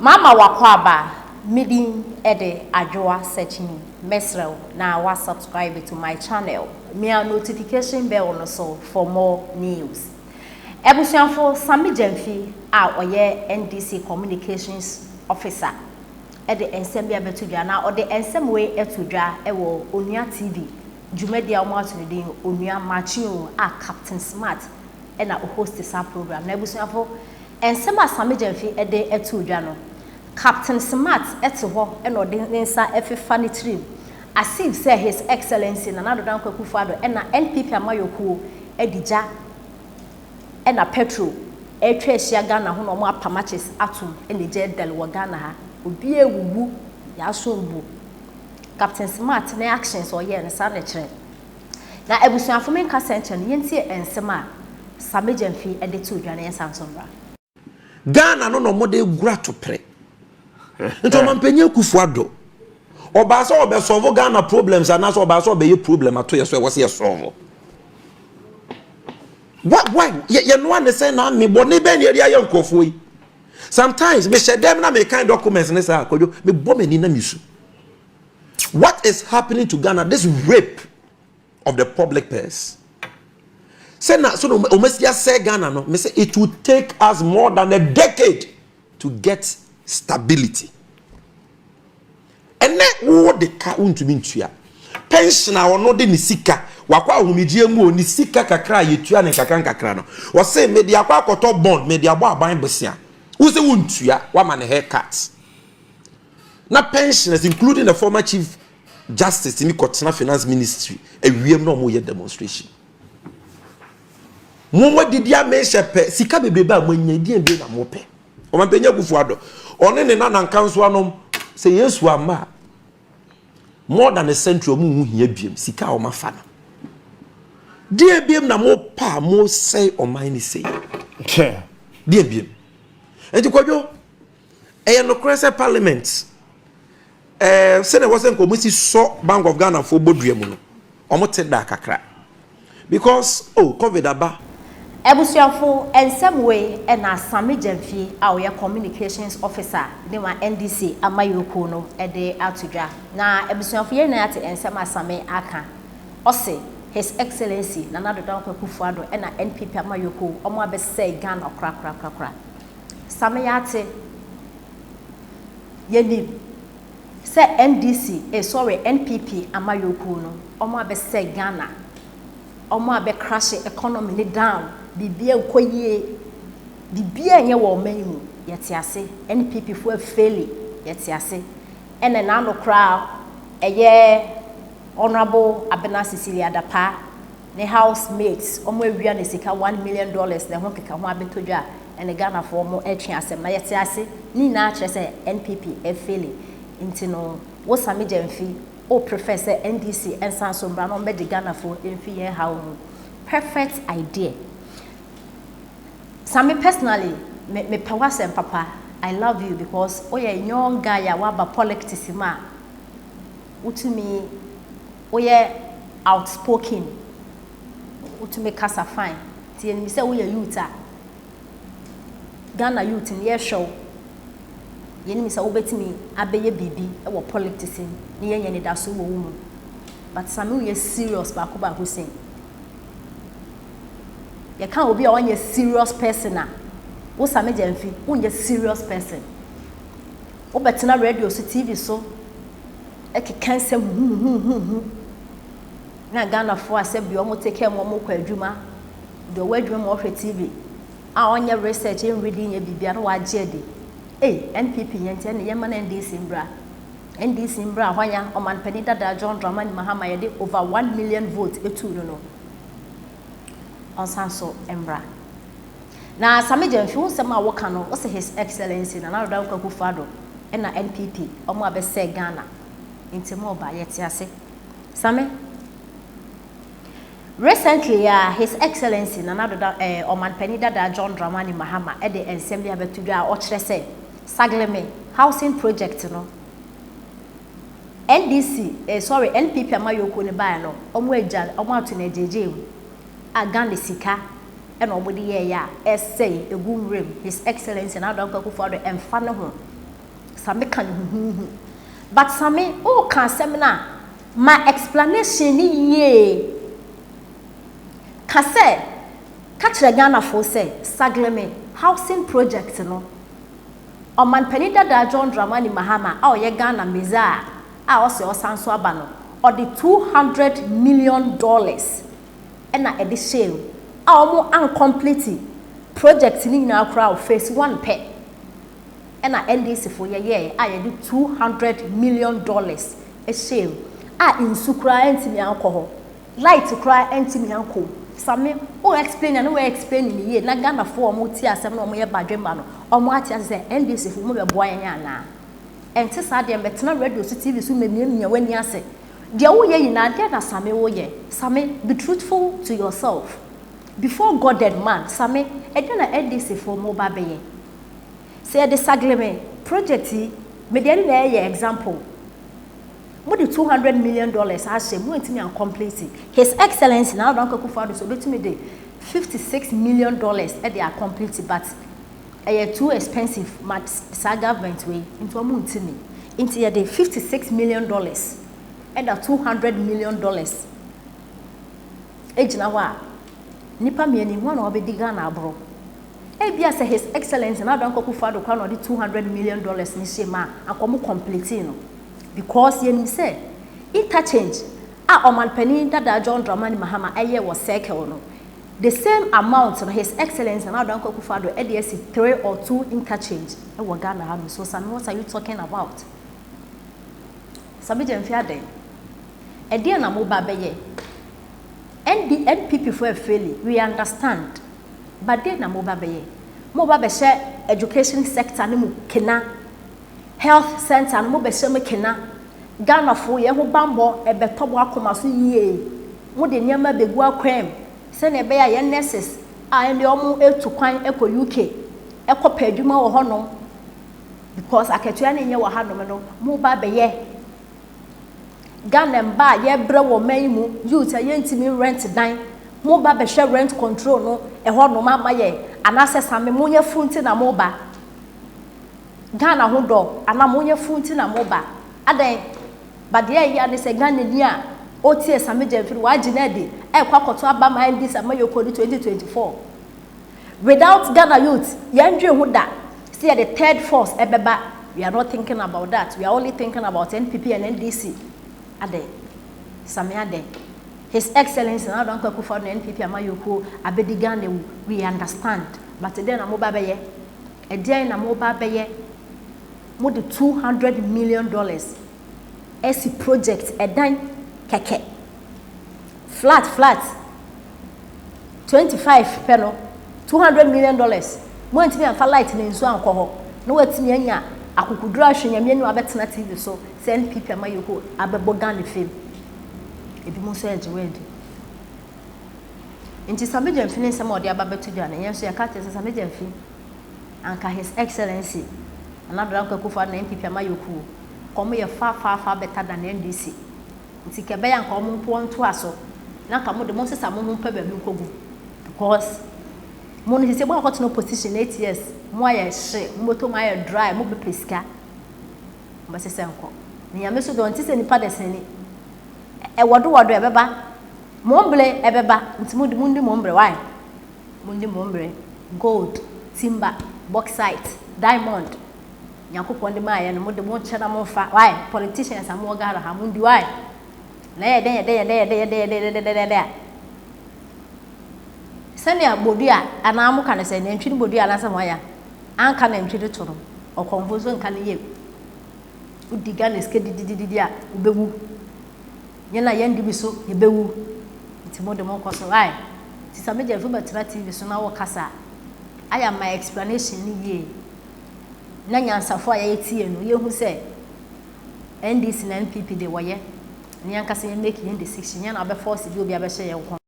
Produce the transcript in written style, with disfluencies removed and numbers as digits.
Mama wakɔ me din de Adwoa Searching. Mesrɛ wo na wa subscribe to my channel. Mia notification bell no so for more news. Abusuafo, Sammy Gyamfi a ɔyɛ NDC communications officer de nsɛm bi abɛto dwa, na ɔde nsɛm wei ato dwa wɔ Onua TV dwumadi a wɔato no din Onua Makye a Captain Smart na ɔhost saa program. Na abusuafo, nsɛm a Sammy Gyamfi de ato dwa no, Captain Smart te hɔ na ɔde ne nsa fefa ne tirim as if sɛ His Excellency Nana Addo Dankwa Akufo-Addo na NPP amayɔkuo de gya na petrol atwa ahyia Ghana ho na wɔn apa matches atom na gya dɛl wɔ Ghana ha. Obi ewuwu, yɛaso mbu. Captain Smart ne actions ɔyɛɛ no saa na ɛkyerɛ. Na abusuafo, menka sɛ nkyɛn no, yɛntie nsɛm a Sammy Gyamfi de to dwa na yɛnsa nso mmra. Ghana no na ɔmɔde gura to pere nti ɔmampanyin Akufo Addo ɔbaa sɛ ɔbɛsolve Ghana problems anaasɛ ɔbaa sɛ ɔbɛyɛ problem ato yɛ so ɛwɔ sɛ yɛsolve. Why yɛnoa ne sɛ na ame bɔne bɛn ne yɛde ayɛ nkurɔfoɔ yi? Sometimes mehyɛ dɛm na mekan documents ne saa, Kwadwo, mebɔ m'ani na mesu. What is happening to Ghana, this rape of the public purse, sɛ na so na ɔmasi asɛ Ghana no, me sɛ it will take us more than a decade to get stability. Ɛnɛ wo de ka wontumi ntua pension a ɔno de ne sika wakɔ ahomegye mu o, ne sika kakra a yɛtua ne nkakra nkakra no, wɔse mede akɔ akɔtɔ bond, mede abɔ aban bosia, wo sɛ wontua, wama ne haircut. Na pensioners, including the former Chief Justice, mi kɔtena Finance Ministry awiem na ɔmo yɛ demonstration. Mo mo didi amehyɛ pɛ sika bebrebe a mo anya di ebie na mo pɛ. Ɔmampanyin Akufo Addo ɔne ne nana nka nso anom sɛ Yesu ama a, more than a century ɔmo nhu hia biem. Sika a ɔmo afa no deɛ biem na mo pa a mo sɛe ɔman ne sɛe deɛ biem. Nti Kwadwo, ɛyɛ nokorɛ sɛ parliament sɛdeɛ wɔ sɛ nka ɔmo si sɔ Bank of Ghana fo bɔ dua mu no, ɔmo te da kakra because, oh, COVID aba. Abusuafo, nsɛm wei ɛna Sammy Gyamfi a ɔyɛ communications officer de ma NDC amayɔkuo no de ato dwa. Na abusuafo, yɛn nyinaa te nsɛm a Sammy aka. Ɔse His Excellency Nana Addo Dankwa Akufo-Addo ɛna NPP amayɔkuo ɔmo abɛsɛe Ghana korakorakorakora. Sammy, yɛate, yɛnim sɛ NDC, sorry, NPP amayɔkuo no ɔmo abɛsɛe Ghana, ɔmo abɛcrash economy ne down, biribiara nkɔ yie, biribiara nyɛ wɔ ɔman yi mu. Yɛte ase, NPP fo afail, yɛte ase. Ɛna n'ano koraa ɛyɛ Honourable Abena Cecilia Dapaa ne housemates, ɔmo awia ne sika $1 million na ɛho keka ho abɛtɔ dwa a ɛne Ghanafoɔ ɔmo atwe asɛm. Na yɛte ase ne nyinaa kyerɛ sɛ NPP afail. Nti no wo Sammy Gyamfi o prefer sɛ NDC nsan so mbra na ɔmbɛgye Ghanafoɔ mfi yɛn haw mu. Perfect idea, Sammy. Personally, me mepɛ w'asɛm papa. I love you because woyɛ young guy a waba politics mu a wotumi woyɛ outspoken, wotumi kasa fine. Nti yɛnim sɛ woyɛ youth a Ghana youth no yɛhwɛ wo, yɛnim sɛ wobɛtumi abɛyɛ biribi wɔ politics mu ne yɛnyɛ nidaso wɔ wo mu. But Sammy, woyɛ serious baako baako sen yɛka obi a ɔnyɛ serious person a wo Sammy Gyamfi, wonyɛ serious person. Wobɛtena radio so, TV so, ɛkeka nsɛm huhuhuhu na Ghanafoɔ a sɛ bia ɔmo take care mu, ɔmo kɔ adwuma deɛ, ɔwɔ adwuma mu, ɔhwɛ TV a ɔnyɛ research nredi nyɛ biribia na wagye adi. Ei, NPP yɛn nti ɛne yɛma no NDC mbra, NDC mbra. Hwanya ɔmanpanin dada John Dramani Mahama yɛde over 1 million vote etu no, ɔnsan so mbra. Na Sammy Gyamfi, wo nsɛm a woka no, wosɛ His Excellency Nana Addo Dankwa Akufo-Addo ɛna NPP ɔmo abɛsɛe Ghana nti mo ɔba. Yɛte ase, Sammy. Recently a His Excellency Nana Addo da ɔmanpanin dada John Dramani Mahama ɛde nsɛm bi abɛto dwa a ɔkyerɛ sɛ Saglemi housing project no, NDC, sorry, NPP amayɔkuo no baeɛ no, ɔmo agya ɔmo ato no agyegye mu a Ghana sika ɛna ɔmo de yɛɛyɛ a ɛsɛe egu nwuram. His Excellency Nana Addo Dankwa Akufo-Addo ɛmfa ne ho. Same ka no huhuuhu. But Same, woka asɛm no a, ma explanation no yie. Ka sɛ, ka kyerɛ Ghanafoɔ sɛ Saglemi housing project no, Ɔmanpanin dadaa John Dramani Mahama a ɔyɛ Ghana Messiah a ɔsɛ ɔsan so aba no, ɔde $200 million ɛna ɛde hyɛɛ mu a wɔn ancomplete project no nyinaa koraa o, phase one pɛ ɛna NDC foɔ yɛyɛɛ a yɛde $200 million ɛhyɛɛ mu a nsu koraa ntumi ankɔ hɔ, light koraa ntumi ankɔ mu. Same, wo explain a na wo explain ne yie na Ghanafoɔ a wɔn ti asɛm na wɔn yɛ badwemba no, wɔn ate ase sɛ NDC foɔ mo bɛboa yɛn anaa. Ɛnte saa deɛ, mbɛtena radio so, TV so, mmɛmiamia w'ani ase deɛ woyɛ nyinaa deɛ na Same woyɛ. Same, be truthful to yourself before God and man. Same, ɛdeɛ na NDC foɔ mo ba bɛyɛ sɛ yɛde Saglemi project yi, mede ɛne na ɛyɛ example, mo de $200 million ahyɛ mo, ntumi ancomplete. His Excellency Nana Addo Akufo Addo so obetumi de $56 million ɛde acomplete, but ɛyɛ too expensive ma saa government wei nti wɔn ntumi. Nti yɛde $56 million ɛda $200 million egyina hɔ a, nipa mmienu ho na wɔbɛdi Ghana aborɔ. Ebia sɛ His Excellency Nana Addo Akufo Addo kora na ɔde $200 million ne hyɛ mu a, anka complete no, because yɛnim sɛ interchange a ɔmanpanin dada John Dramani Mahama ɛyɛ wɔ Circle no, the same amount no, His Excellency Nana Addo Akufo Addo ɛde asi three or two interchange ɛwɔ Ghana ha no. So Sami, what are you talking about? Sammy Gyamfi, adan ɛdeɛ na mo ba bɛyɛ? ND NPP foɔ afail, we understand, but deɛ na mo ba bɛyɛ? Mo ba bɛhyɛ education sector no mu kena, health center no mo bɛhyɛ mu kena, Ghanafoɔ yɛn ho bambɔ ɛbɛtɔ mo akoma so yie, mo de nneɛma bɛgu akwan mu sɛnea ɛbɛyɛ a yɛn nurses a ɛnde wɔn etu kwan kɔ UK ɛkɔ pɛ adwuma wɔ hɔnom because akatua no nyɛ wɔ hanom no, mo ba bɛyɛ? Ghana mba a yɛbrɛ wɔ man yi mu, youth a yɛntumi rent dan, mo ba bɛhwɛ rent control no ɛhɔnom ama yɛ, anaasɛ Same mo yɛ funu ti na mo ba Ghana ho dɔ anaa mo yɛ funu ti na mo ba adan? But deɛ ɛyɛ ne sɛ Ghana ni a ɔtie Sammy Gyamfi wagye no adi ɛkɔ akɔto aba ma NDC ama yɛkɔ no 2024 without Ghana youth yɛn dwe ho da sɛ yɛde third force ɛbɛba. We are not thinking about that. We are only thinking about NPP and NDC. Adɛn, Sammy, adɛn? His Excellency Nana Addo Dankwa Akufo-Addo na NPP amayɔkuo abɛdi Ghana wu, we understand, but ɛdeɛn na mo ba bɛyɛ? Ɛdeɛn na mo ba bɛyɛ? Mo de $200 million ɛsi project ɛdan kɛkɛ, flat flat 25 pɛ no, $200 million. Mo antumi amfa light na nsuo ankɔ hɔ na watumi anya akokoduro ahwɛ Nyame anim abɛtena TV so sɛ NPP amayɔkuo abɛbɔ Ghana fam. Ebi mo nso ɛgye wɔ adi. Nti Sammy Gyamfi ne nsɛm a ɔde aba bɛto dwa no, yɛn nso yɛka kyerɛ sɛ Sammy Gyamfi, anka His Excellency Nana Addo Dankwa Akufo-Addo na NPP amayɔkuo kɔn yɛ far far far better than NDC. Nti kɛbɛyɛ anka wɔn mpo ntoa so na nka mo de mo nsesa mo ho mpɛ baabi nkɔgu, because mo no sisi mo akɔtena opposition 8 years, mo ayɛ hye, mo bɛtɔ mo ayɛ dry, mo bɛpɛ sika mo bɛsesɛ nkɔ na Nyame so deɛ ɔnte sɛ nipa dasani. Ɛwɔdo wɔdo ɛbɛba mo mbere ɛbɛba. Nti mo de mo ndi mo mbere why mo ndi mo mbere. Gold, timber, bauxite, diamond Nyankopɔn de maa yɛ no, mo de mo nkyɛn na mo nfa. Why politicians a mo wɔ Ghana ha, mo ndi why na yɛ dɛn yɛ dɛn yɛ dɛn yɛ dɛn yɛ dɛn yɛ dɛn yɛ dɛn yɛ dɛn a sɛnea bodua anaa mo ka no sɛ nantwi no bodua anaasɛ mo aya anka nantwi no to no, ɔkɔmfo nso nka ne yam. Wodi Ghana sika didididi a, wobɛwu. Yɛn a yɛn di bi so yɛbɛwu. Nti mo de mo nkɔ so why. Nti Sammy Gyamfi, bɛtena TV so na wɔkasa ayɛ my explanation ne yie na nyansafo a yɛyɛ tie no yɛhu sɛ NDC na NPP de wɔyɛ ne yankasa yɛn make yɛn decision. Yɛn na abɛforce bi obi abɛhyɛ yɛn kɔn.